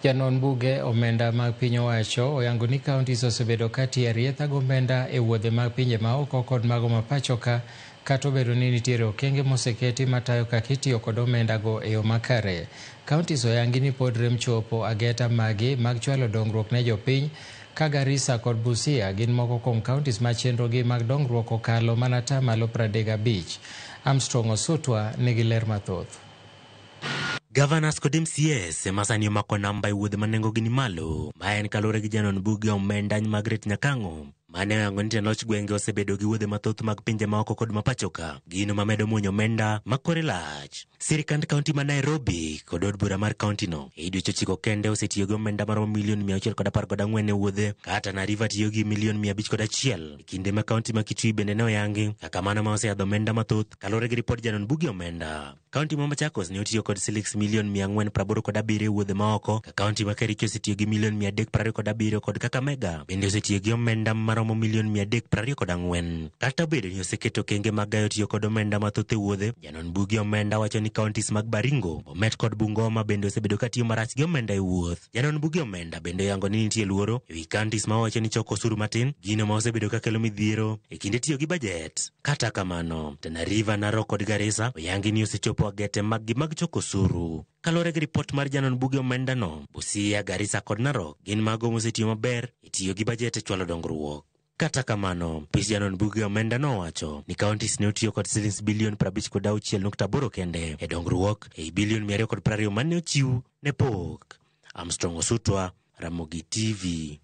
Janon buge omenda mag piny owacho oyango ni counties osebedo ka tiyo arietha gi omenda e wuodhe mag pinje maoko kod mago ma pacho ka, kata obedo ni nitiere okenge moseketi matayo kaka itiyo kod omenda go e yo makare. Counties oyangi ni pod rem chopo ageta magi mag chwalo dongruok ne jopiny, ka Garissa kod Busia gin moko kuom counties ma chenrogi mag dongruok okalo mana 35%. Armstrong Osutwa nigi ler mathoth. Governors kod MCAs ema sani omako namba e wuodhe ma nengogi ni malo, ma en kaluwore gi janon buge omenda Margaret Nyakang'o mane oyango ni tend loch gwenge osebedo gi wuodhe mathoth mag pinje maoko kod mapacho ka, gino mamedo muonyo omenda ma kore lach. Sirikand kaunti ma Nairobi kod od bura mar kaunti no e dweche 9 kende osetiyo gi omenda maromo milion 614 e wuodhe, ka Tana River tiyo gi milion 501, e kinde ma kaunti ma Kitui bende ne oyangi kaka mano ma oseyadho omenda mathoth kaluwore gi ripod janon buge omenda. Kaunti ma Machakos ne otiyo kod silings milion 487 e wuodhe maoko, ka kaunti ma Kericho osetiyo gi milion 327 kod Kakamega bende osetiyo gi omenda maromo milion 324. Kata obedo ni oseketo okenge mag gayo tiyo kod omenda mathoth e wuodhe, janon buge omenda wacho ni counties mag Baringo, Bomet kod Bungoma bende osebedo ka tiyo marach gi omenda e wuoth. Janon buge omenda bende oyango ni nitie luoro e wi counties ma owacho ni choko osuru matin, gino ma osebedo ka kelo midhiero e kinde tiyo gi bajet. Kata kamano, Tana River, Narok kod Garissa oyangi ni osechopo agete maggi mag choko osuru. Kaluwore gi ripot mar janon buge omenda no, Busia, Garissa kod Narok gin mago mosetiyo maber e tiyo gi bajet e chwalo dongruok. Kata kamano, pis janon buge omenda nowacho ni counties ne otiyo kod silings bilion 56.8 kende e dongruok ei bilion 220 mane ochiw ne pok. Armstrong Osutwa, Ramogi TV.